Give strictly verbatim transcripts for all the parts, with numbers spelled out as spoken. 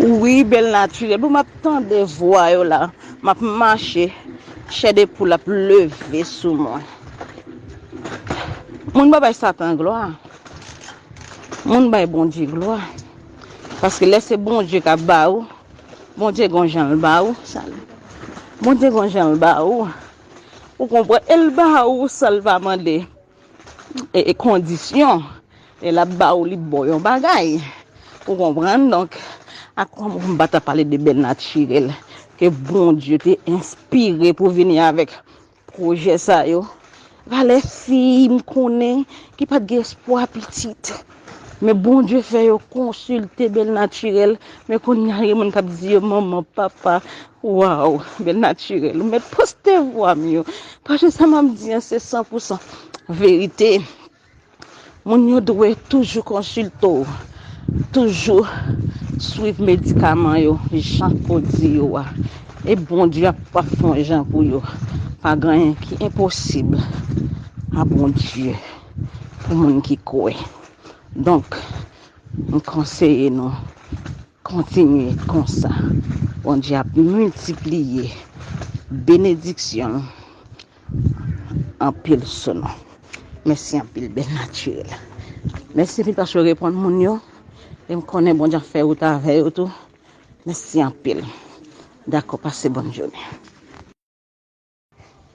Wi, bèl natirèl. Bon, m ap tande vwa yo la. M ap mache. Chè de poul ap leve sou mwen. Moun pa bay Satan glwa. Moun bay Bondye glwa. Paske lè se Bondye k ap ba ou, Bondye gon jan l ba ou. Sa l- Bondye gon jan l ba ou. Ou konprann? E l ba ou sa l pa mande. E, e kondisyon. E l ap ba ou, li ba w yon bagay. Ou konprann? Donk, a kòm m pa ta pale de bèl natirèl ke Bondye te enspire pou vini avèk pwojè sa yo. Valè fi m konnen ki pa t gen espwa pitit. Men Bondye fè yo konsilte bèl natirèl. Men kounye a, gen moun k ap di yo, manman, papa, waw, bèl natirèl. Ou mèt poste vwa m yo. Paske sa m ap di an, se san pou san verite. Moun yo dwe toujou konsilte w, toujou swiv medikaman yo, jan k o di yo a. E Bondye ap, ap fè yon jan pou yo. Pa gen anyen ki enposib a Bondye pou moun ki kwè. Donk, m konseye nou, kontinye konsa. Bondye ap miltipliye benediksyon l anpil sou nou. Mèsi anpil, bèl natirèl. Mèsi anpil paske w reponn moun yo. E m konnen Bondye ap fè wout avè yo tou. Mèsi anpil. Dakò, pase bòn jounen.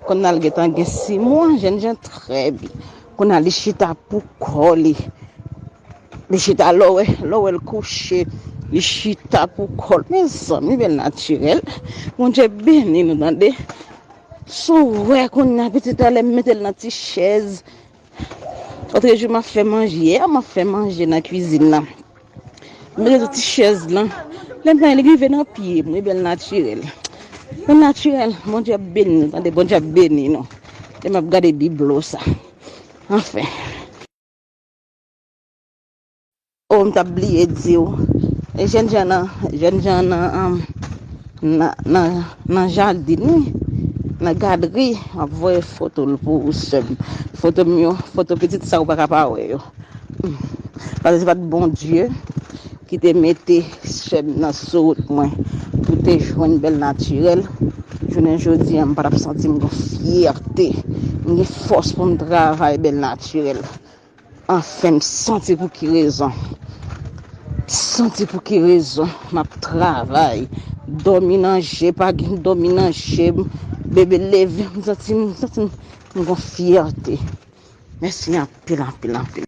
Kounye a l gentan gen sis mwa, jènjan trè byen. Kounye a li chita pou kò li. Li chita lè w wè, lè w wè l kouche. Li chita pou kò l. Mezanmi, bèl natirèl. Bondye beni nou, tande. Si w wè kounye a pitit la, lè m mete l nan ti chèz. Otrejou, m ap fè manje. Yè, m ap fè manje nan kwizin nan. M mete ti chèz lan. Lè m pran li rive nan pye m, wi, bèl natirèl. Bèl natirèl, Bondye ap beni nou, tande, Bondye ap beni nou. Lè m ap gade biblo sa. Anfen. O, m t ap bliye di w. E jènjan nan, jènjan nan, um, nan, nan, nan jaden, wi. Nan gadri, m ap voye foto l pou ou, sè m. Foto m yo, foto pitit sa ou pa ka pa wè yo. Paske se pa t Bondye ki te mete sè m nan sou wout mwen pou te jwenn bèl natirèl. Jounen jodi a, m pa t ap santi m gon fyète. M gen fòs pou m travay bèl natirèl. Anfen, m santi pou ki rezon. M santi pou ki rezon m ap travay. Dòmi nan je, pa gen dòmi nan je m. Bebe leve, m santi, m santi m gon fyète. Mèsi anpil, anpil, anpil.